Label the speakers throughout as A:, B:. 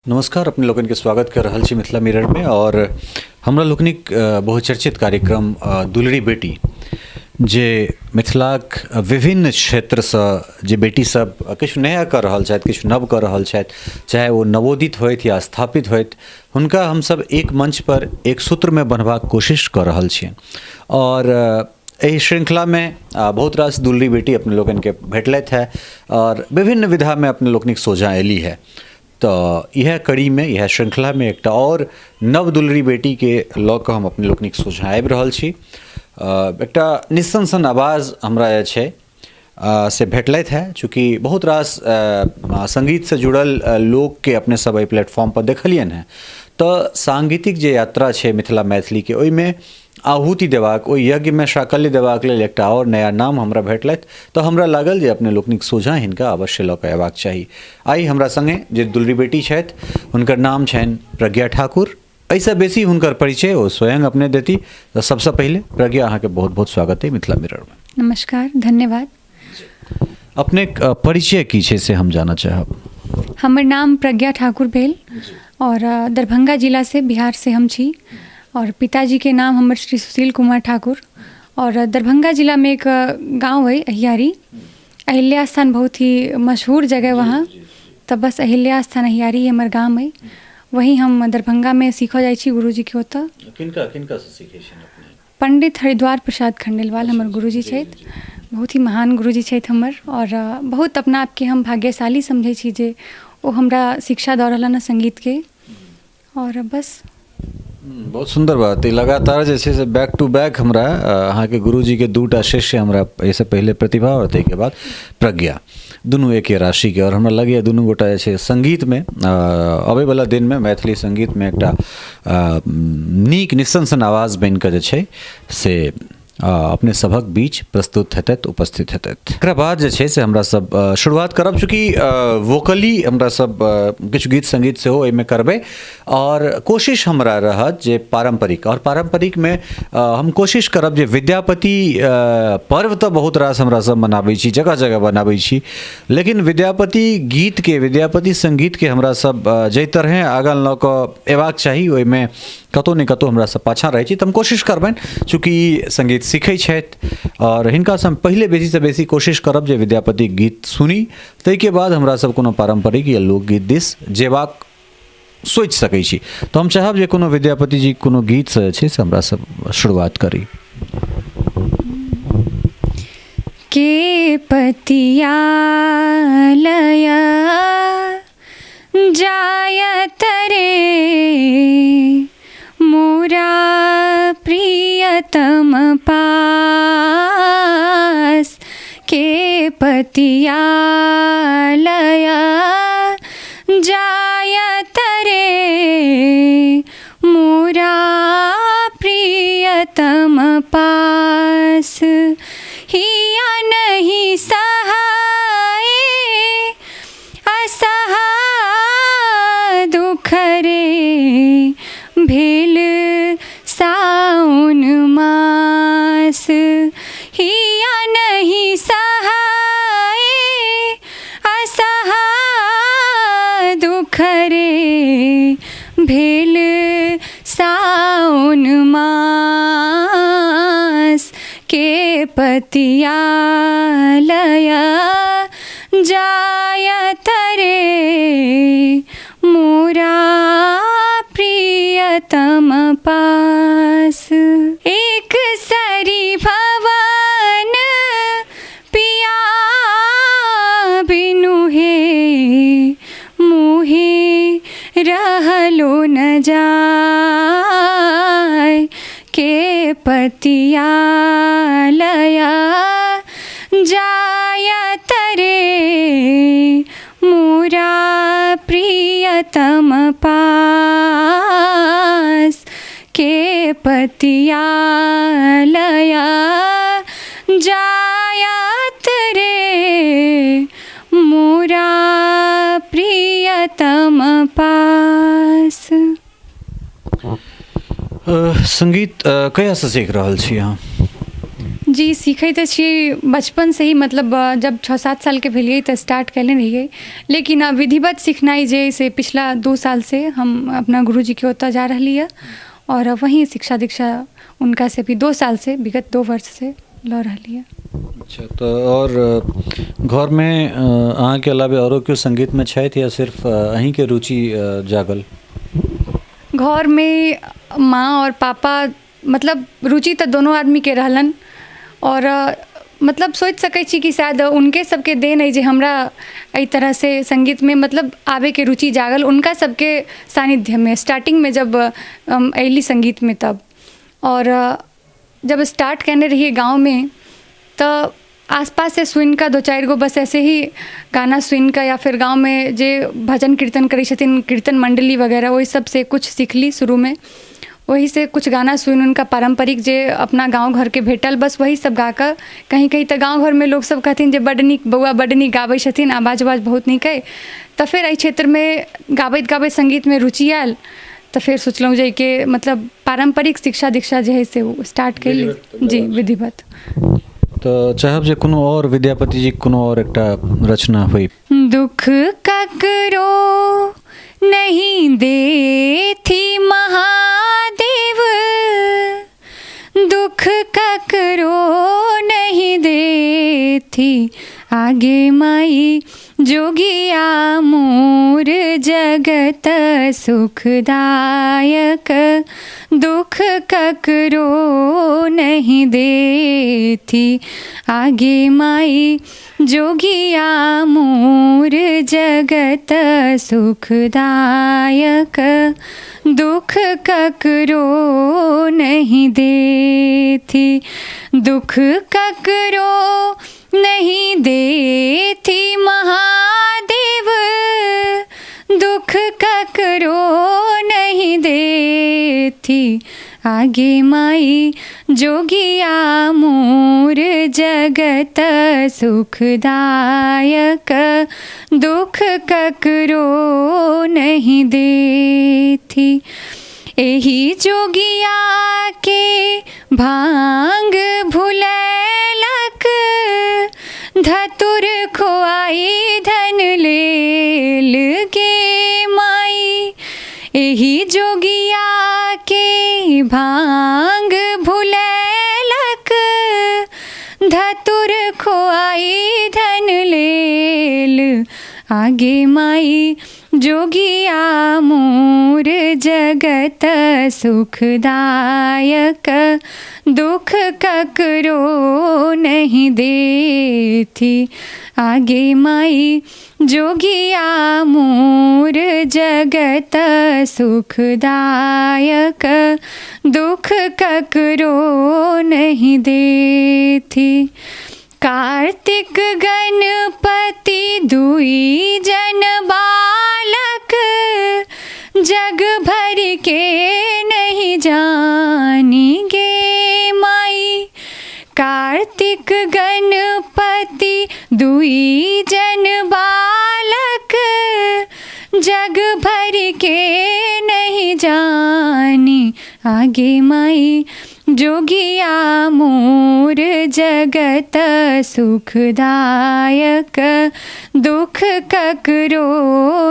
A: नमस्कार, अपने लोकनिके स्वागत कर रहल छी मिथिला मिररमे और हमरा लोकनिक बहुचर्चित कार्यक्रम दुलरी बेटी, जे मिथिलाक विभिन्न क्षेत्रसँ जे बेटी सब किछु नया कऽ रहल छथि, किछु नव कऽ रहल छथि, चाहे ओ नवोदित होथि या स्थापित होथि, हुनका हमसब एक मंचपर एक सूत्रमे बन्हबाक कोशिश कऽ रहल छियनि। और एहि श्रृंखलामे बहुत रास दुलरी बेटी अपने लोकनिके भेटलथि हेँ और विभिन्न विधामे अपने लोकनिक सोझाँ अयली हेँ। तऽ इएह कड़ीमे, इएह श्रृंखलामे एकटा आओर नव दुलरी बेटीके लऽ कऽ हम अपने लोकनिक सोझाँ आबि रहल छी। एकटा निस्सन सन आवाज हमरा जे छै से भेटलथि हेँ। चूँकि बहुत रास सङ्गीतसँ जुड़ल लोकके अपने सब एहि प्लेटफॉर्मपर देखलियनि हेँ, तऽ साङ्गीतिक जे यात्रा छै मिथिला मैथिलीके, ओहिमे आहुति देबाक, ओहि यज्ञमे साकल्य देबाक लेल एकटा आओर नया नाम हमरा भेटलथि, तऽ हमरा लागल जे अपने लोकनिक सोझाँ हिनका अवश्य लऽ कऽ अयबाक चाही। आइ हमरा सङ्गे जे दुलरी बेटी छथि हुनकर नाम छनि प्रज्ञा ठाकुर। एहिसँ बेसी हुनकर परिचय ओ स्वयं अपने देती। तऽ सबसँ पहिले प्रज्ञा, अहाँके बहुत बहुत स्वागत अइ मिथिला मिररमे।
B: नमस्कार, धन्यवाद।
A: अपनेक परिचय की छै से हम जानऽ चाहब।
B: हमर नाम प्रज्ञा ठाकुर भेल और दरभंगा जिलासँ, बिहारसँ हम छी और पिताजीके नाम हमर श्री सुशील कुमार ठाकुर और दरभंगा जिलामे एक गाँव अइ अहियारी, अहिल्या स्थान बहुत ही मशहूर जगह वहाँ, तऽ बस अहिल्या स्थान अहियारी हमर गाम अइ। वहीं हम दरभंगामे सीखऽ जाइ छी गुरुजीके ओतऽ।
A: किनका किनकासँ सीखै छियनि अपने?
B: पंडित हरिद्वार प्रसाद खंडेलवाल हमर गुरुजी छथि, बहुत ही महान गुरुजी छथि हमर और बहुत अपना आपके हम भाग्यशाली समझै छी जे ओ हमरा शिक्षा दऽ रहलन हँ सङ्गीतके और बस।
A: बहुत सुन्दर बात। ई लगातार जे छै से बैक टू बैक हमरा अहाँके गुरुजीके दूटा शिष्य हमरा एहिसँ पहिले प्रतिभा आओर ताहिके बाद प्रज्ञा, दुनू एके राशिके, आओर हमरा लगैए दुनू गोटा जे छै सङ्गीतमे अबैवला दिनमे मैथिली सङ्गीतमे एकटा नीक निस्सन आवाज बनिकऽ जे छै से अपने सभक बीच प्रस्तुत हेतथि, उपस्थित हेतथि। एकरा बाद जे छै से हमरा सब शुरुआत करब, चूँकि वोकली हमरा सब किछु गीत सङ्गीत सेहो एहिमे करबै आओर कोशिश हमरा रहत जे पारम्परिक, आओर पारम्परिकमे हम कोशिश करब जे विद्यापति पर्व तऽ बहुत रास हमरा सब मनाबै छी, जगह जगह मनाबै छी, लेकिन विद्यापति गीतके, विद्यापति सङ्गीतके हमरा सब जाहि तरहेँ आगाँ लऽ कऽ अयबाक चाही ओहिमे कतहु ने कतहु हमरा सब पाछाँ रहै छी। तऽ हम कोशिश करबनि, चूँकि ई सङ्गीत सीखै छथि आओर हिनकासँ हम पहिले बेसीसँ बेसी कोशिश करब जे विद्यापतिक गीत सुनी, ताहिके बाद हमरा सब कोनो पारम्परिक या लोकगीत दिस जेबाक सोचि सकै छी। तऽ हम चाहब जे कोनो विद्यापति जी कोनो गीतसँ जे छै से हमरा सब शुरुआत करी।
B: के पतिया लया जायत रे मोरा प्रियतम पास, के पतिया लया जायत रे मोरा प्रियतम पास, हिया नहीं सहाय असहा दुख रे भेल साउन मास, हिया नहीं सहाय असहा दुख रे भेल साउन मास, के पतिया लया जायत रे मोरा प्रियतम पास। एक सरी भवन पिया बिनु हे मुहे रहलो न जाय, के पतिया लया जायत रे मोरा प्रियतम पास, के पतिया लया जायत रे मोरा प्रियतम पास।
A: सङ्गीत कहियासँ सीख रहल छी अहाँ?
B: जी सीखै तऽ छी बचपनसँ ही मतलब जब छओ सात सालके भेलियै तऽ स्टार्ट कयने रहियै लेकिन विधिवत सिखनाइ जे अइ से पिछला 2 सालसँ हम अपना गुरुजीके ओतय जा रहली हँ आओर वहीं शिक्षा दीक्षा हुनकासँ भी 2 सालसँ विगत 2 वर्षसँ लऽ रहली हँ।
A: अच्छा, तऽ आओर घरमे अहाँके अलावे आओरो केओ सङ्गीतमे छथि या सिर्फ अहीँके रुचि जागल?
B: घरमे माँ आओर पापा मतलब रुचि तऽ दुनू आदमीके रहलनि आओर मतलब सोचि सकै छी कि शायद हुनके सबके देन अइ जे हमरा एहि तरहसँ सङ्गीतमे मतलब आबैके रुचि जागल हुनका सबके सान्निध्यमे स्टार्टिङ्गमे जब हम अएली सङ्गीतमे तब आओर जब स्टार्ट कयने रहियै गाँवमे तऽ आसपाससँ सुनिकऽ दू चारि गो बस ऐसे ही गाना सुनिकऽ या फेर गाँवमे जे भजन कीर्तन करै छथिन कीर्तन मण्डली वगैरह ओहि सबसँ किछु सिखली शुरूमे ओहिसँ किछु गाना सुनि उनिकऽ पारम्परिक जे अपना गाँव घरके भेटल बस वएह सब गाकऽ कहीँ कहीँ तऽ गाँव घरमे लोकसब कहथिन जे बड्ड नीक बौआ बड्ड नीक गाबै छथिन आवाज उवाज बहुत नीक अइ तऽ फेर एहि क्षेत्रमे गाबैत गाबैत सङ्गीतमे रुचि आयल तऽ फेर सोचलहुँ जे एहिके मतलब पारम्परिक शिक्षा दीक्षा जे हइ से ओ स्टार्ट कयली जी विधिवत।
A: तऽ चाहब जे कोनो आओर विद्यापति जीके कोनो आओर एकटा रचना होइ।
B: दुख ककरो नहीं देथि महादेव दुख ककरो नहीं देथि आगे माई जोगिया मोर जगत सुखदायक दुख ककरो नहीं देथि आगे माई जोगिया मोर जगत सुखदायक दुख ककरो नहीं देथि दुख ककरो नहीं देथि महादेव दुख ककरो नहीं देथि आगे माई जोगिया मोर जगत सुखदायक दुख ककरो नहीं देथि एहि जोगिया के भांग भुलैलक धतुर खोआई धन लेल गे माई एहि जोगिया के भांग भुलैलक धतुर खोआई धन लेल आगे माई जोगिया मोर जगत सुखदायक दुख ककरो नहीं देथि आगे माई जोगिया मोर जगत सुखदायक दुख ककरो नहीं देथि कार्तिक गणपति दुई जन बालक जग भर के नहीं जानी गे माई कार्तिक गणपति दुई जन बालक जग भर के नहीं जानी आगे माई जोगिया मोर जगत सुखदायक दुख ककरो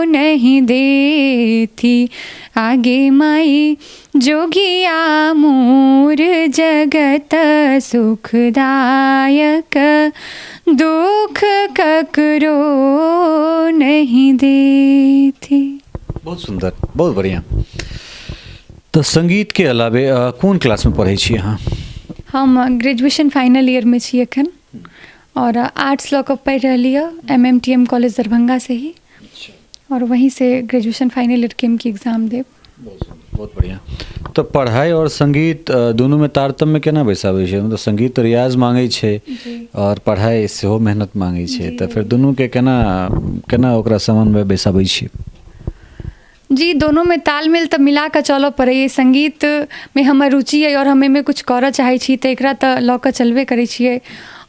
B: नहीं देथि आगे माई जोगिया मोर जगत सुखदायक दुख ककरो नहीं देथि।
A: बहुत सुन्दर, बहुत बढ़िया। तऽ सङ्गीतके अलावे कोन क्लासमे पढ़ै छी अहाँ?
B: हम ग्रेजुएशन फाइनल ईयरमे छी एखन आओर आर्ट्स लऽ कऽ पढ़ि रहली हँ M M T M college दरभङ्गासँ ही आओर वहीँसँ ग्रेजुएशन फाइनल ईयरके हम की एग्जाम देब।
A: बहुत बढ़िया। तऽ पढ़ाइ आओर सङ्गीत दुनूमे तारतम्य केना बैसाबै छियै? मतलब सङ्गीत तऽ रियाज माँगै छै आओर पढ़ाइ सेहो मेहनत माँगै छै, तऽ फेर दुनूके केना केना ओकरा समन्वय बैसाबै छियै?
B: जी, दोनोमे तालमेल तऽ मिला कऽ चलऽ पड़ैए। सङ्गीतमे हमर रुचि अइ आओर हम एहिमे किछु करऽ चाहै छी तऽ एकरा तऽ लऽ कऽ चलबे करै छियै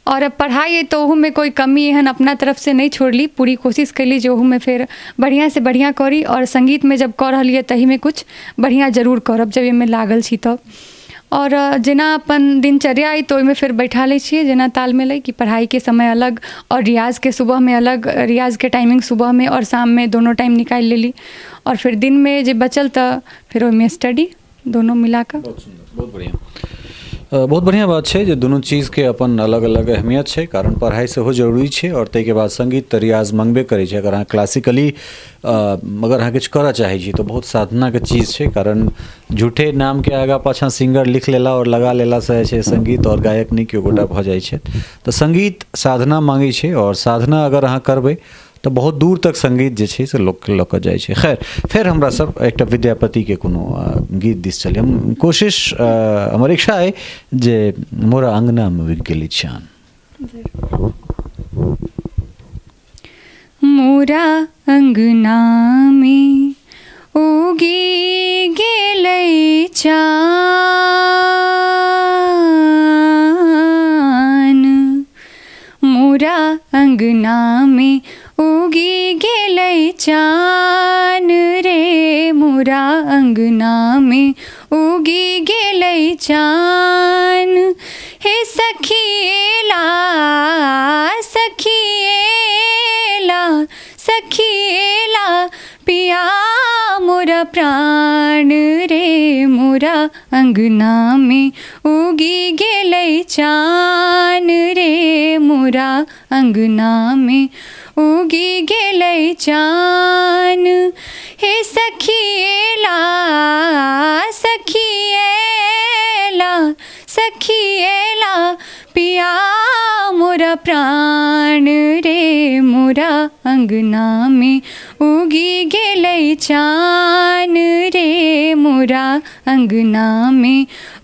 B: आओर पढ़ाइ अइ तऽ ओहूमे कोइ कमी एहन अपना तरफसँ नहि छोड़ली, पूरी कोशिश कयली जे ओहूमे फेर बढ़िआँसँ बढ़िआँ करी आओर सङ्गीतमे जब कऽ रहलियै ताहिमे किछु बढ़िआँ जरूर करब जब एहिमे लागल छी तब। आओर जेना अपन दिनचर्या अइ तऽ ओहिमे फेर बैठा लै छियै जेना तालमेल अइ कि पढ़ाइके समय अलग आओर रियाजके सुबहमे अलग रियाजके टाइमिंग सुबहमे आओर शाममे दोनो टाइम निकालि लेली आओर फेर दिनमे जे बचल तऽ फेर ओहिमे स्टडी दोनो मिला कऽ।
A: बहुत सुन्दर, बहुत बढ़िआँ। बहुत बढ़िआँ बात छै जे दुनू चीजके अपन अलग अलग अहमियत छै, कारण पढ़ाइ सेहो जरूरी छै आओर ताहिके बाद सङ्गीत तऽ रियाज मङ्गबे करै छै। अगर अहाँ क्लासिकली अगर अहाँ किछु करऽ चाहै छी तऽ बहुत साधनाके चीज छै, कारण झूठे नामके आगाँ पाछाँ सिंगर लिख लेला आओर लगा लेलासँ जे छै सङ्गीत आओर गायक नहि केओ गोटा भऽ जाइ छै। तऽ सङ्गीत साधना माँगै छै आओर साधना अगर अहाँ करबै तऽ बहुत दूर तक सङ्गीत जे छै से लोकके लऽ कऽ जाइ छै। खैर, फेर हमरा सब एकटा विद्यापतिके कोनो गीत दिस चली। हम कोशिश, हमर इच्छा अइ जे मोरा अङ्गनामे उगि गेलै चान।
B: मोरा अङ्गनामे उगि गेलै चान, मोरा अङ्गनामे उगि गेलै चान रे, मोरा अङ्गनामे उगि गेलै चान। हे सखिएला सखिएला सखिएला पिया मोरा प्राण रे, मोरा अङ्गनामे उगि गेलै चान रे, मोरा अङ्गनामे उगि गेलै चान। हे सखिएला सखिएला सखिएला पिया मोरा प्राण रे, मोरा अङ्गनामे उगि गेलै चान रे, मोरा अङ्गनामे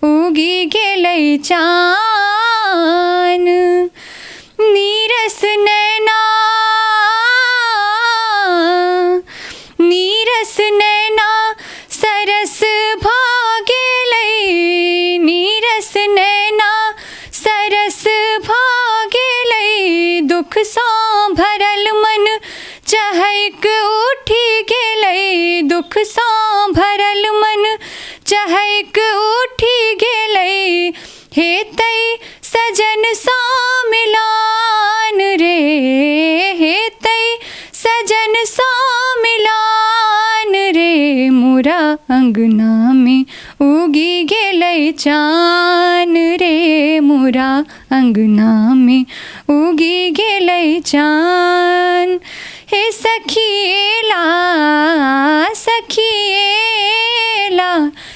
B: उगि गेलै चान। नीरस नैना नीरस नैना सरस भऽ गेलै, नीरस नैना सरस भऽ गेलै, दुखसँ भरल मन चहैक उठि गेलै, दुखसँ भरल मन चहैक उठि गेलै, हेतै सजनसँ मिलान रे, हेतै सजनसँ मिलान रे, मोरा अङ्गनामे उगि गेलै चान रे, मोरा अङ्गनामे उगि गेलै चान। हे सखिएला सखिएला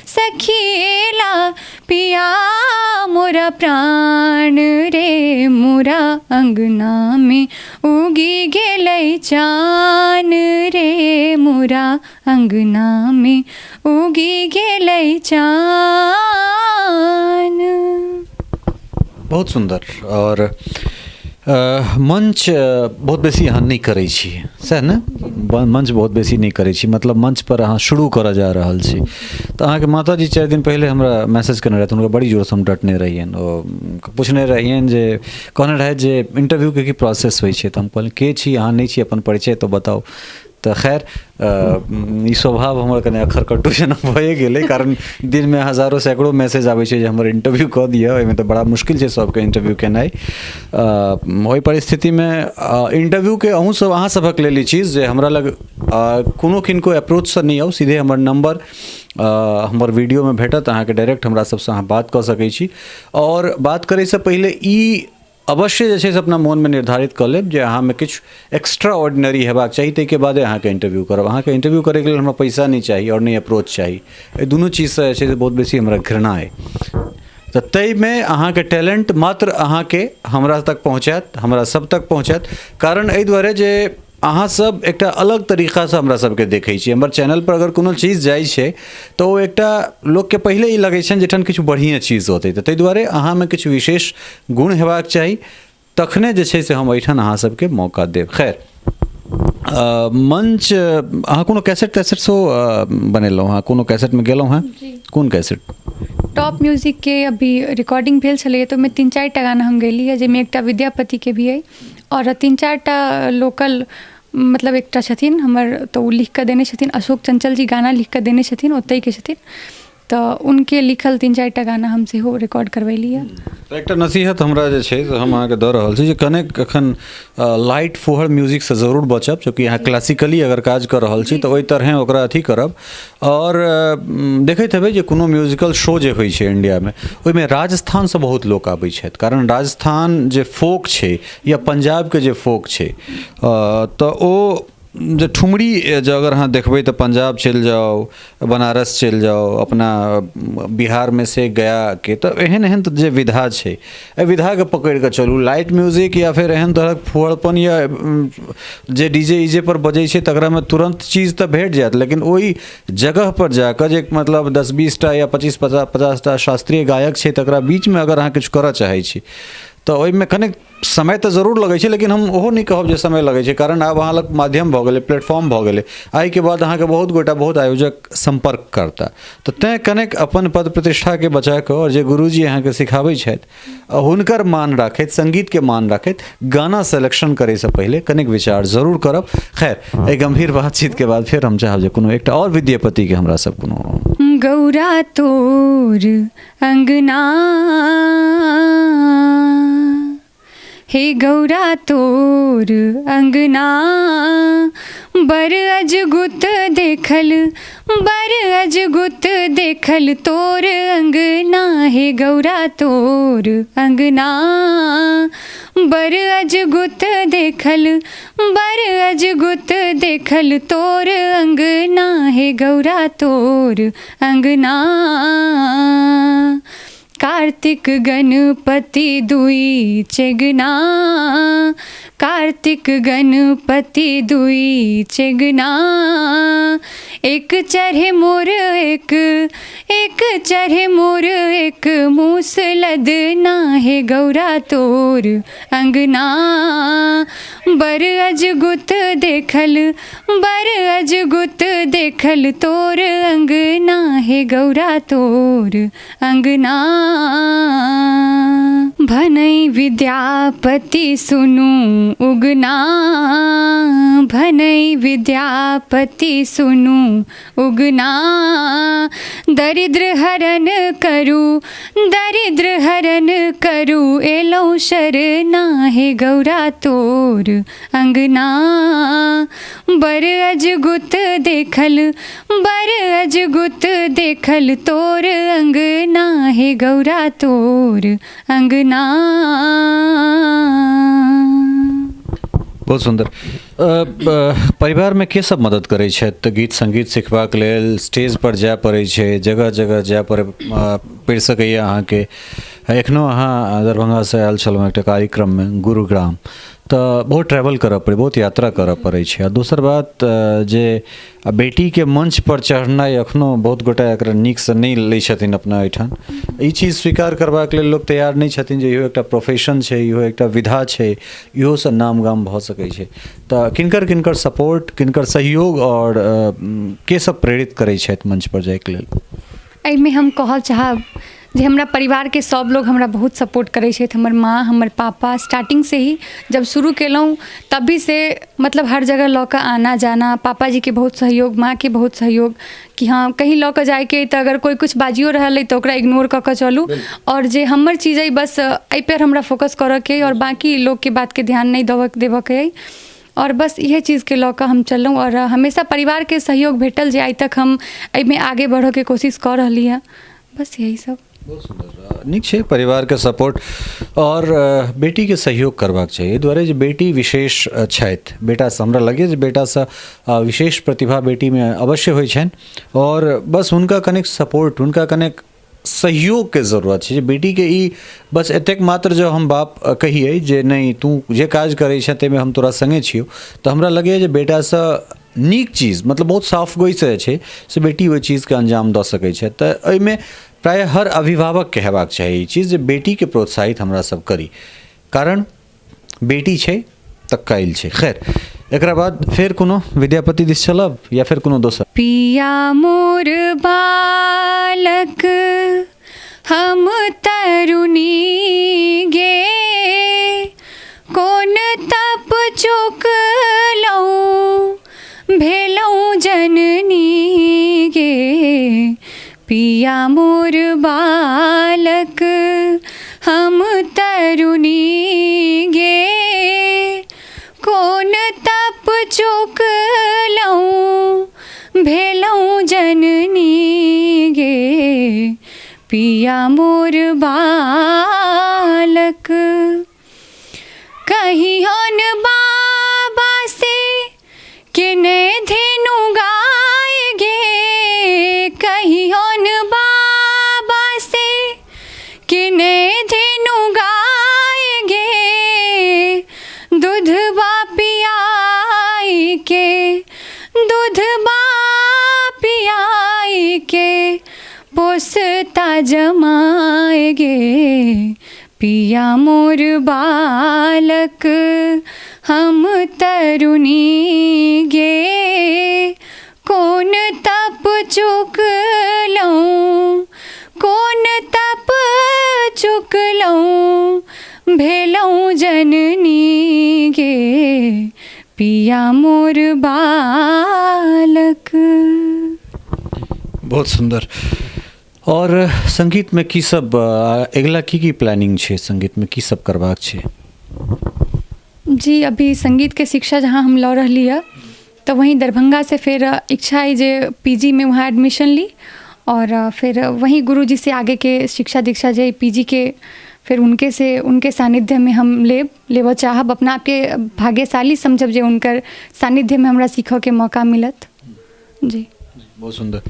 B: सखिएला पिया मोरा प्राण रे, मोरा अङ्गनामे उगि गेलै चान रे, मोरा अङ्गनामे उगि गेलै चान।
A: बहुत सुन्दर। आओर मंच बहुत बेसी अहाँ नहि करै छी, सएह ने? मंच बहुत बेसी नहि करै छी, मतलब मंच पर अहाँ शुरू करऽ जा रहल छी। तऽ अहाँके माताजी 4 दिन पहिले हमरा मैसेज केने रहथि, हुनका बड़ी जोरसँ हम डटने रहियनि। ओ पुछने रहियनि जे कहने रहथि जे इंटरव्यूके की प्रोसेस होइ छै। तऽ हम कहलियनि के छी अहाँ, नहि छी, अपन परिचय तऽ बताउ। तऽ खैर, ई स्वभाव हमर कने अखर कट्टू जेना भए गेलै, कारण दिनमे हजारो सैकड़ो मैसेज आबै छै जे हमर इंटरव्यू कऽ दिअ। ओहिमे तऽ बड़ा मुश्किल छै सबके इंटरव्यू केनाइ। ओहि परिस्थितिमे इंटरव्यूके अहूँ सब, अहाँ सभक लेल ई चीज जे हमरा लग कोनो किनको अप्रोचसँ नहि आउ, सीधे हमर नम्बर हमर वीडियोमे भेटत अहाँके, डायरेक्ट हमरा सबसँ अहाँ बात कऽ सकै छी। आओर बात करैसँ पहिले ई अवश्य जे छै से अपना मोनमे निर्धारित कऽ लेब जे अहाँमे किछु एक्स्ट्रा ऑर्डिनरी हेबाक चाही, ताहिके बादे अहाँके इंटरव्यू करब। अहाँके इंटरव्यू करैके लेल हमरा पैसा नहि चाही आओर नहि अप्रोच चाही। एहि दुनू चीजसँ जे छै से बहुत बेसी हमरा घृणा अइ। तऽ ताहिमे अहाँके टैलेंट मात्र अहाँके हमरा तक पहुँचायत, हमरा सब तक पहुँचायत। कारण एहि दुआरे जे अहाँ सब एकटा अलग तरीकासँ हमरा सबके देखै छी। हमर चैनलपर अगर कोनो चीज जाइ छै तऽ ओ एकटा लोकके पहिले ई लगै छनि जे एहिठाम किछु बढ़िएँ चीज होतै। तऽ ताहि दुआरे अहाँमे किछु विशेष गुण हेबाक चाही, तखने जे छै से हम एहिठाम अहाँ सबके मौका देब। खैर, मंच अहाँ कोनो कैसेट तैसेट सेहो बनेलहुँ हँ? कोनो कैसेटमे गेलहुँ हँ? कोन कैसेट?
B: टॉप म्यूजिकके अभी रिकॉर्डिंग भेल छलैए, तऽ ओहिमे 3-4 टा गाना हम गेलियै, जाहिमे एकटा विद्यापतिके भी अइ आओर 3-4 टा लोकल, मतलब एकटा छथिन हमर तऽ ओ लिखिकऽ देने छथिन, अशोक चञ्चल जी गाना लिखिकऽ देने छथिन, ओतहिके छथिन। तऽ हुनके लिखल तीन चारि टा गाना हम सेहो रिकॉर्ड करबेलियै।
A: तऽ एकटा नसीहत हमरा जे छै से हम अहाँके दऽ रहल छी जे कनेक एखन लाइट फुहर म्यूजिकसँ जरूर बचब, चूँकि अहाँ क्लासिकली अगर काज कऽ रहल छी तऽ ओहि तरहेँ ओकरा अथी करब। आओर देखैत हेबै जे कोनो म्यूजिकल शो जे होइ छै इण्डियामे, ओहिमे राजस्थानसँ बहुत लोक आबै छथि, कारण राजस्थान जे फोक छै या पंजाबके जे फोक छै, तऽ ओ जे ठुमरी जे अगर अहाँ देखबै तऽ पंजाब चलि जाउ, बनारस चलि जाउ, अपना बिहारमे से गयाके, तऽ एहन एहन जे विधा छै, एहि विधाके पकड़ि कऽ चलू। लाइट म्यूजिक या फेर एहन तरहक फुहड़पन या जे डी जे ई पर बजै छै तकरामे तुरन्त चीज तऽ भेट जायत, लेकिन ओहि जगहपर जाकऽ जे मतलब 10-20 टा या 25 50 टा शास्त्रीय गायक छै, तकरा बीचमे अगर अहाँ किछु करऽ चाहै छी तऽ ओहिमे कनेक समय तऽ जरूर लगै छै, लेकिन हम ओहो नहि कहब जे समय लगै छै, कारण आब अहाँ लग माध्यम भऽ गेलै, प्लेटफॉर्म भऽ गेलै। आइके बाद अहाँके बहुत गोटा, बहुत आयोजक सम्पर्क करता। तऽ तैँ कनेक अपन पद प्रतिष्ठाके बचा कऽ आओर जे गुरुजी अहाँके सिखाबै छथि हुनकर मान राखैत, सङ्गीतके मान राखैत गाना सेलेक्शन करैसँ पहिले कनेक विचार जरूर करब। खैर, एहि गम्भीर बातचीतके बाद फेर हम चाहब जे कोनो एकटा आओर विद्यापतिके हमरा सब कोनो
B: गौरा तोर अंगना, हे गौरा तोर अंगना, बर अजगुत देखल, बर अजगुत देखल तोर अंगना, हे गौरा तोर अंगना, बर अजगुत देखल, बर अजगुत देखल तोर अंगना, हे गौरा तोर अंगना। कार्तिक गणपति दुई चेगना, कार्तिक गणपति दुई चेगना, एक चढ़े मोर एक, एक चढ़े मोर एक मूस लदना, हे गौरा तोर अंगना, बर अजगुत देखल, बर अजगुत देखल तोर अंगना, हे गौरा तोर अंगना। भनई विद्यापति सुनू उगना, भनई विद्यापति सुनू उगना, दरिद्र हरण करू, दरिद्र हरण करू एलहुँ शरणा, हे गौरा तोर अंगना, बर अजगुत देखल, बर अजगुत देखल तोर अंगना, हे गौरा तोर अंगना।
A: बहुत सुन्दर। परिवारमे के सब मदद करै छथि तऽ गीत सङ्गीत सिखबाक लेल स्टेज पर जाय पड़ै छै, जगह जगह जाय पड़ि सकैए अहाँके। एखनो अहाँ दरभंगासँ आयल छलहुँ एकटा कार्यक्रममे गुरुग्राम, तऽ बहुत ट्रैवल करऽ पड़ै, बहुत यात्रा करऽ पड़ै छै। आ दोसर बात जे बेटीके मंच पर चढ़नाइ एखनो बहुत गोटा एकरा नीकसँ नहि लै छथिन। अपना एहिठाम ई चीज स्वीकार करबाक लेल लोक तैयार नहि छथिन जे इहो एकटा प्रोफेशन छै, इहो एकटा विधा छै, इहोसँ नाम गाम भऽ सकै छै। तऽ किनकर किनकर सपोर्ट, किनकर सहयोग आओर के सब प्रेरित करै छथि मंच पर जाइके लेल?
B: एहिमे हम कहऽ चाहब जे हमरा परिवारके सभ लोग हमरा बहुत सपोर्ट करै छथि। हमर माँ, हमर पापा स्टार्टिंगसँ ही, जब शुरू केलहुँ तभीसँ, मतलब हर जगह लऽ कऽ आना जाना, पापाजीके बहुत सहयोग, माँके बहुत सहयोग कि हँ, कहीँ लऽ कऽ जाइके अइ तऽ अगर कोइ किछु बाजियो रहल अइ तऽ ओकरा इग्नोर कऽ कऽ चलू आओर जे हमर चीज अइ बस एहिपर हमरा फोकस करऽके अइ आओर बाँकी लोकके बातके ध्यान नहि देबऽके अइ। आओर बस इएह चीजके लऽ कऽ हम चललहुँ आओर हमेशा परिवारके सहयोग भेटल जे आइ तक हम एहिमे आगे बढ़ऽके कोशिश कऽ रहली हँ। बस यही सब।
A: बहुत सुन्दर, नीक छै परिवारके सपोर्ट आओर बेटीके सहयोग करबाक चाही, एहि दुआरे जे बेटी विशेष छथि बेटासँ। हमरा लगैए जे बेटासँ विशेष प्रतिभा बेटीमे अवश्य होइ छनि आओर बस हुनका कनिक सपोर्ट, हुनका कनिक सहयोगके जरूरत छै जे बेटीके ई बस एतेक मात्र जँ हम बाप कहियै जे नहि, तू जे काज करै छेँ ताहिमे हम तोरा सङ्गे छियौ, तऽ हमरा लगैए जे बेटासँ नीक चीज, मतलब बहुत साफ गोइसँ जे छै से बेटी ओहि चीजके अंजाम दऽ सकै छै। तऽ एहिमे प्रायः हर अभिभावकके हेबाक चाही ई चीज जे बेटीके प्रोत्साहित हमरा सब करी, कारण बेटी छै तऽ काल्हि छै। खैर, एकरा बाद फेर कोनो विद्यापति दिस चलब या फेर कोनो दोसर?
B: पिया मोर बालक हम तरुणी गे, कोन तप चुकलहुँ भेलहुँ जननी गे, पिया। पिया मोर बालक हम तरुणी गे, कोन तप चुकलहुँ भेलहुँ जननी गे, पिया मोर बालक। कहियन बाबा से केने धेनु गाय गे, कहियन बाबा से केने धेनु गाय गे, दूधबा पियाई के, दूधबा पियाई के पोसता जमाए गे, पिया मोर बालक हम तरुणी गे, कोन तप चुकलहुँ, कोन तप चुकलहुँ भेलहुँ जननी गे, पिया मोर बालक।
A: बहुत सुन्दर। आओर सङ्गीतमे की सब अगिला की की प्लानिंग छै, सङ्गीतमे की सब करबाक छै?
B: जी, अभी सङ्गीतके शिक्षा जहाँ हम लऽ रहली हँ तऽ वहीं दरभङ्गासँ फेर इच्छा अइ जे पी जी मे वहाँ एडमिशन ली आओर फेर वहीं गुरुजी से आगेके शिक्षा दीक्षा जे पी जी के फेर हुनके से उनके सान्निध्यमे हम लेब, लेबऽ चाहब, अपना आपके भाग्यशाली समझब जे हुनकर सान्निध्यमे हमरा सीखऽके मौका मिलत। जी।
A: बहुत सुन्दर।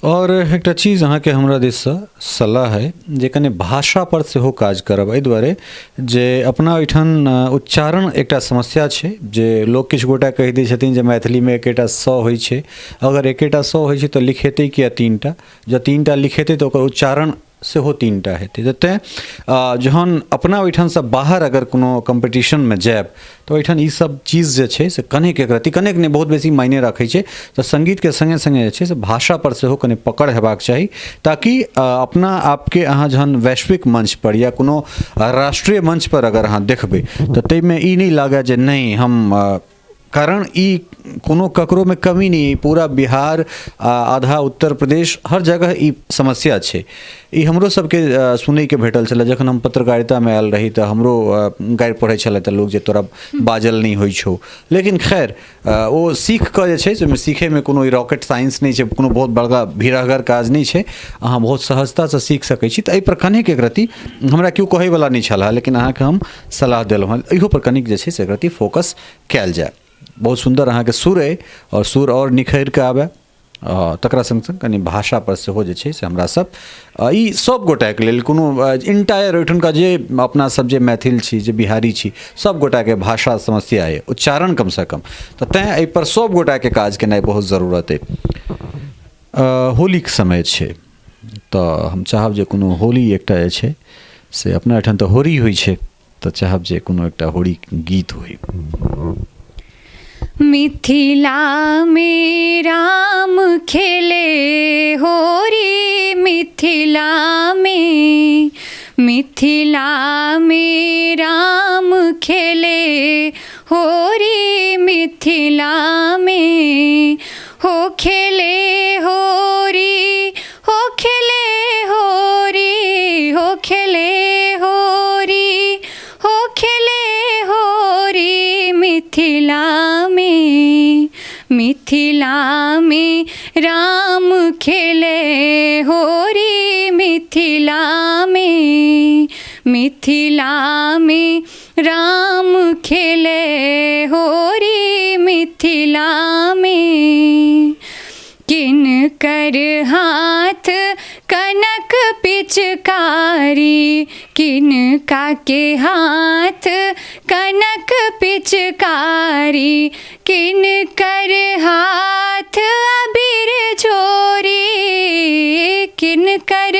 A: आओर एकटा चीज अहाँके हमरा दिससँ सलाह अइ जे कने भाषापर सेहो काज करब, एहि दुआरे जे अपना ओहिठाम उच्चारण एकटा समस्या छै जे लोक किछु गोटा कहि दै छथिन जे मैथिलीमे एकेटा स होइ छै। अगर एकेटा स होइ छै तऽ लिखेतै किए तीन टा? जँ तीन टा लिखेतै तऽ ओकर उच्चारण सेहो तीन टा हेतै। तऽ तेँ जहन अपना ओहिठामसँ बाहर अगर कोनो कम्पीटिशनमे जायब तऽ ओहिठाम ई सब चीज जे छै से कनेक एक रत्ती, कनेक नहि बहुत बेसी मायने राखै छै। तऽ सङ्गीतके सङ्गे सङ्गे जे छै से भाषापर सेहो कने पकड़ हेबाक चाही, ताकि अपना आपके अहाँ जहन वैश्विक मञ्चपर या कोनो राष्ट्रीय मञ्चपर अगर अहाँ देखबै तऽ ताहिमे ई नहि लागय जे नहि हम, कारण ई कोनो ककरोमे कमी नहि अइ, पूरा बिहार आ आधा उत्तर प्रदेश हर जगह ई समस्या छै। ई हमरो सबके सुनैके भेटल छलै जखन हम पत्रकारितामे आयल रही तऽ हमरो गारि पढ़ै छलै तऽ लोक जे तोरा बाजल नहि होइ छौ। लेकिन खैर ओ सीख कऽ जे छै से ओहिमे सीखैमे कोनो ई रॉकेट साइंस नहि छै, कोनो बहुत बड़का भीड़गर काज नहि छै, अहाँ बहुत सहजतासँ सीख सकै छी। तऽ एहिपर कनेक एक रत्ती हमरा केओ कहैवला नहि छलए, लेकिन अहाँके हम सलाह देलहुँ हँ, इहोपर कनिक जे छै से एक रत्ती फोकस कयल जाय। बहुत सुन्दर अहाँके सुर अइ आओर सुर आओर निखरि कऽ आबय, तकरा सङ्ग सङ्ग कनि भाषापर सेहो जे छै से हमरा सब ई सब गोटाके लेल कोनो इन्टायर ओहिठुनका जे अपना सब जे मैथिल छी जे बिहारी छी सब गोटाके भाषा समस्या अइ उच्चारण कमसँ कम, तऽ तैँ एहिपर सब गोटाके काज केनाइ बहुत जरूरत अइ। होलीके समय छै तऽ हम चाहब जे कोनो होली एकटा जे छै से अपना एहिठाम तऽ होरी होइ छै, तऽ चाहब जे कोनो एकटा होरी गीत होइ।
B: मिथिला में राम खेले होरी, मिथिला में, मिथिला में राम खेले होरी, मिथिला में हो खेले होरी, हो खेले होरी, हो खेले होरी, हो खेले होरी, मिथिला में, मिथिला में राम खेले होरी, मिथिला में, मिथिला में राम खेले होरी, मिथिला में किनकर हाथ कनक पिचकारी, किनका के हाथ कनक पिचकारी, किनकर हाथ अबीर झोरी, किनकर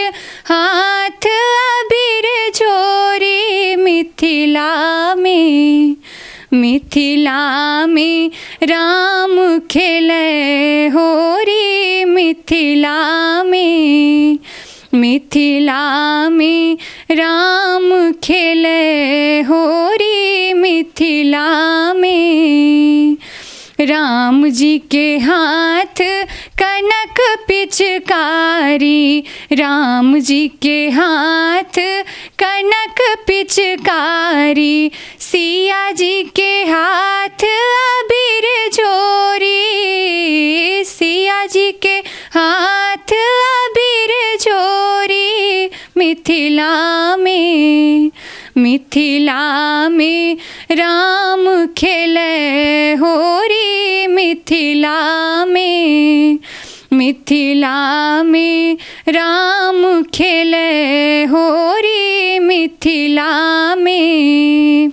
B: हाथ अबीर झोरी, मिथिला में, मिथिला में राम खेले होरी, मिथिला में, मिथिला में राम खेले होरी, मिथिला में राम जी के हाथ कनक कनक पिचकारी, राम जी के हाथ कनक पिचकारी, सिया जी के हाथ अबीर झोरी, सिया जी के हाथ अबीर झोरी। मिथिला में, मिथिला में राम खेले होरी, मिथिला में, मिथिला में राम खेले होरी, मिथिला में।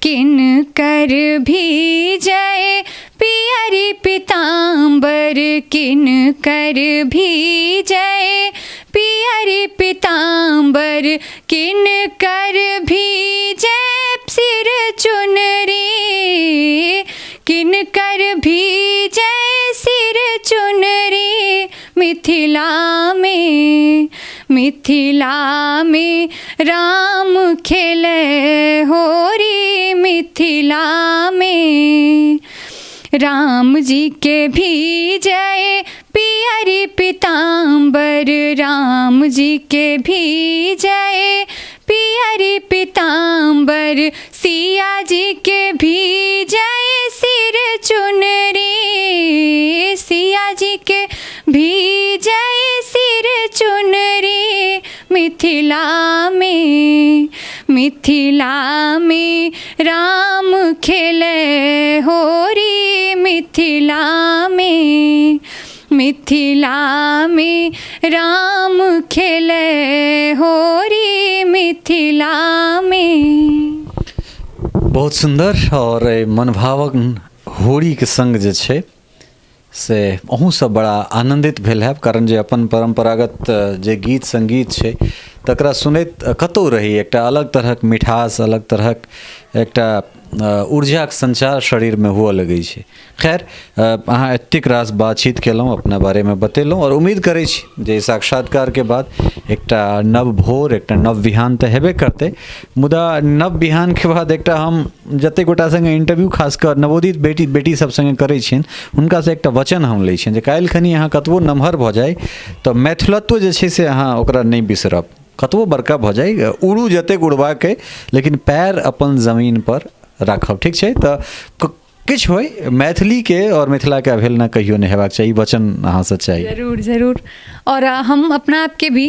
B: किन कर भी जय पियरी पीताम्बर, किन कर भी जय पियरी पीताम्बर, किन कर भी जय सिर चुनरी, किन कर भी जय सिर चुनरी। मिथिला में, मिथिला में राम खेले होरी, मिथिला में। राम जी के भी जय पियरी पीताम्बर, राम जी के भी जय पियरी पीताम्बर, सिया जी के भी जय सिर चुनरी, सिया जी के भी जय सिर चुनरी। मिथिला में, मिथिला में राम खेले होरी, मिथिला में, मिथिला में राम खेले होरी, मिथिला में।
A: बहुत सुन्दर आओर एहि मनभावक होरीके सङ्ग जे छै से अहूँ सब बड़ा आनन्दित भेल हैब, कारण जे अपन परम्परागत जे गीत सङ्गीत छै तकरा सुनैत कतहु रही एकटा अलग तरहक मिठास, अलग तरहक एकटा ऊर्जाके सञ्चार शरीरमे हुअ लगै छै। खैर, अहाँ एतेक रास बातचीत केलहुँ, अपना बारेमे बतेलहुँ आओर उम्मीद करै छी जे साक्षात्कारके बाद एकटा नव भोर, एकटा नव बिहान तऽ हेबे करतै, मुदा नव बिहानके बाद एकटा हम जतेक गोटा सङ्गे इंटरव्यू खास कऽ नवोदित बेटी बेटी सब सङ्गे करै छियनि, हुनकासँ एकटा वचन हम लै छियनि जे काल्हि खनी अहाँ कतबो नमहर भऽ जाइ तऽ मैथिलत्व जे छै से अहाँ ओकरा नहि बिसरब। कतबो बड़का भऽ जाइ, उड़ू जतेक उड़बाक अइ, लेकिन पैर अपन जमीनपर राखब, ठीक छै? तऽ किछु होइ, मैथिलीके आओर मिथिलाके अवहेलना कहियो नहि हेबाक चाही, ई वचन अहाँसँ चाही।
B: जरूर जरूर। आओर हम अपना आपके भी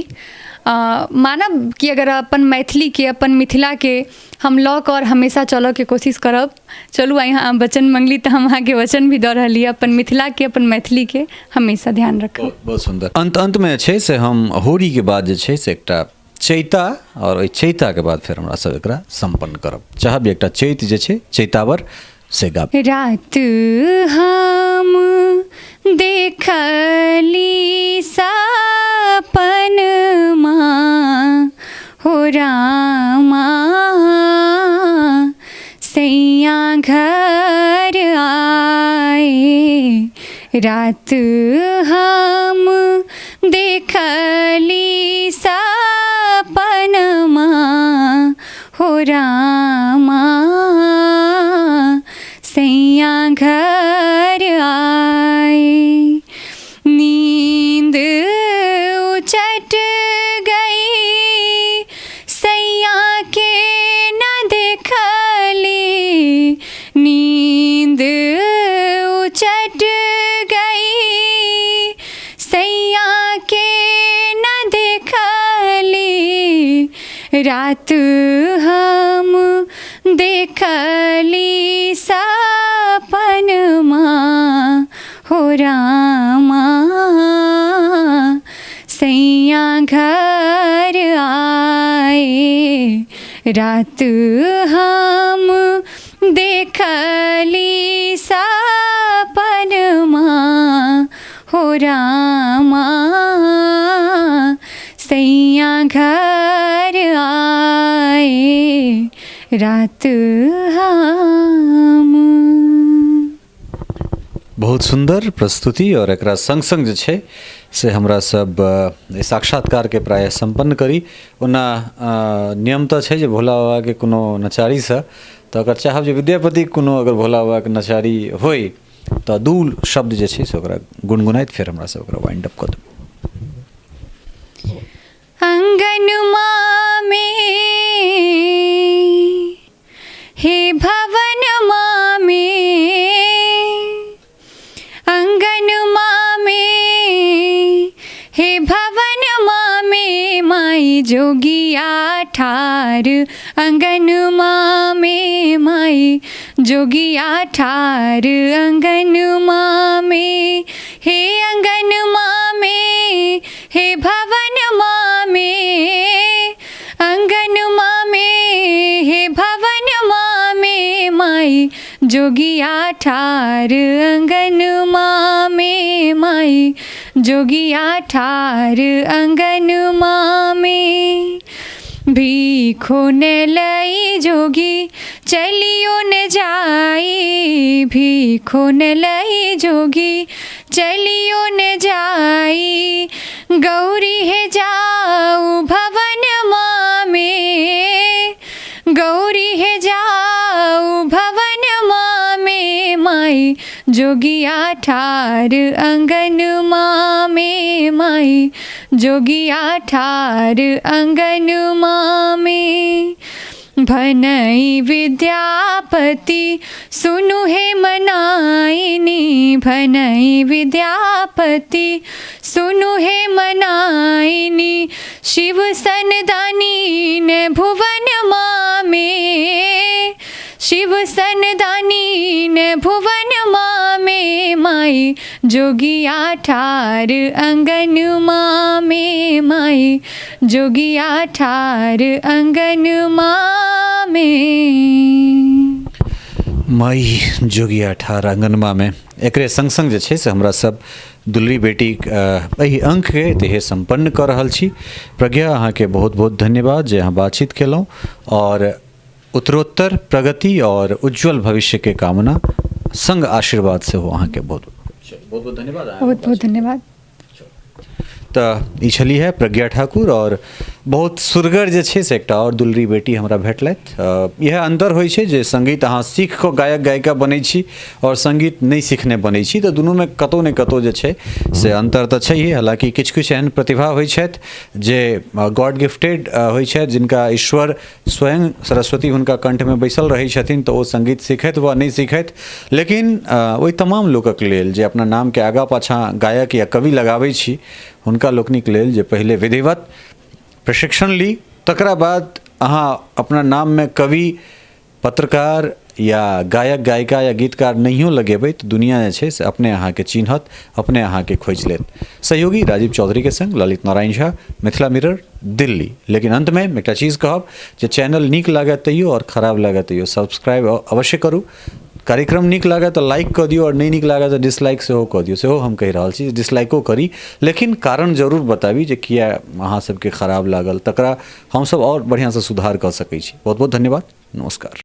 B: मानब कि अगर अपन मैथिलीके, अपन मिथिलाके हम लऽ कऽ आओर हमेशा चलऽके कोशिश करब। चलू, आइ अहाँ वचन मङ्गली तऽ हम अहाँके वचन भी दऽ रहली, अपन मिथिलाके, अपन मैथिलीके हमेशा ध्यान रखब।
A: बहुत सुन्दर। अन्त अन्तमे छै से हम होरीके बाद जे छै से एकटा चैता, आओर ओहि चैताके बाद फेर हमरा सब एकरा सम्पन्न करब। चाहब एकटा चैत जे छै चैतावर से गाबी।
B: रात हम देखली सपनमा हो रामा, सैया घर आए। रात हम देखली सपनमा हो रामा, सैया घर आए। नींद उचट गई सैया के न देखली, नींद उचट गई सैया के न देखली। रात हम देखली सपनमा हो रामा, सैया घर आए। रात हम देखली सपनमा हो रामा, सैया घर आए। रात हम।
A: बहुत सुन्दर प्रस्तुति आओर एकरा सङ्ग सङ्ग जे छै से हमरा सब एहि साक्षात्कारके प्रायः सम्पन्न करी। ओना नियम तऽ छै जे भोला बाबाके कोनो नचारीसँ, तऽ अगर चाहब जे विद्यापतिके कोनो अगर भोला बाबाके नचारी होइ तऽ दू शब्द जे छै से ओकरा गुनगुनाइत फेर हमरा सब ओकरा वाइंड अप कऽ देबै।
B: अंगनमा में हे भवनमा में, अंगनमा में हे भवनमा में माई जोगिया ठार, अंगनमा में माई जोगिया ठार, अंगनमा में हे अंगनमा में हे भवनमा में, अंगनमा में हे भवनमा में माई जोगिया ठार, अंगनमा में माई जोगिया ठार, अंगनमा में भीखो न लई जोगी चलियो न जाई, भीखो न लई जोगी चलियो न जाई, गौरी हे जाऊ भवन मामे, गौरी हे जाऊ भवन मामे माई जोगिया ठार, अंगन मामे माई जोगिया ठार, अंगन मामे भनई विद्यापति सुनु हे मनाइनी, भनई विद्यापति सुनु हे मनाइनी, शिव सनदानी ने भुवन मामे, शिव सनदानी ने भुवन मामे माई जोगिया ठार, अंगन मामे माई जोगिया ठार, अंगन मामे।
A: माई जोगिया ठार अंगनमामे, एकरे संग संग जे छै से हमरा सब दुलरी बेटी एहि अंकके एतहे सम्पन्न कऽ रहल छी। प्रज्ञा, अहाँके बहुत बहुत धन्यवाद जे अहाँ बातचीत केलहुँ आओर उत्तरोत्तर प्रगति और उज्जवल भविष्य के कामना संग आशीर्वाद सेहो अहाँके बहुत बहुत बहुत धन्यवाद।
B: बहुत बहुत धन्यवाद।
A: तऽ ई छली है प्रज्ञा ठाकुर आओर बहुत सुरगर जे छै से एकटा आओर दुलरी बेटी हमरा भेटलथि। इएह अन्तर होइ छै जे सङ्गीत अहाँ सीख कऽ गायक गायिका बनै छी आओर सङ्गीत नहि सिखने बनै छी, तऽ दुनूमे कतहु ने कतहु जे छै से अन्तर तऽ छैहे। हालाँकि किछु किछु एहन प्रतिभा होइ छथि जे गॉड गिफ्टेड होइ छथि, जिनका ईश्वर स्वयं सरस्वती हुनका कण्ठमे बैसल रहै छथिन, तऽ ओ सङ्गीत सीखथि वा नहि सीखथि, लेकिन ओहि तमाम लोकक लेल जे अपना नामके आगाँ पाछाँ गायक या कवि लगाबै छी, हुनका लोकनिक लेल जे पहिले विधिवत प्रशिक्षण ली, तकरा बाद अहाँ अपना नाममे कवि, पत्रकार या गायक, गायिका या गीतकार नहियो लगेबै तऽ दुनिया जे छै से अपने अहाँके चिन्हत, अपने अहाँके खोजि लेत। सहयोगी राजीव चौधरीके संग ललित नारायण झा, मिथिला मिरर, दिल्ली। लेकिन अन्तमे एकटा चीज कहब जे चैनल नीक लागए तैयो आओर खराब लागए तैयो सब्सक्राइब अवश्य करू। कार्यक्रम नीक लागए तऽ लाइक कऽ दियौ आओर नहि नीक लागए तऽ डिसलाइक सेहो कऽ दियौ। सेहो हम कहि रहल छी जे डिसलाइको करी, लेकिन कारण जरूर बताबी जे किया अहाँ सबके खराब लागल, तकरा हमसब आओर बढ़िआँसँ सुधार कऽ सकै छी। बहुत बहुत धन्यवाद, नमस्कार।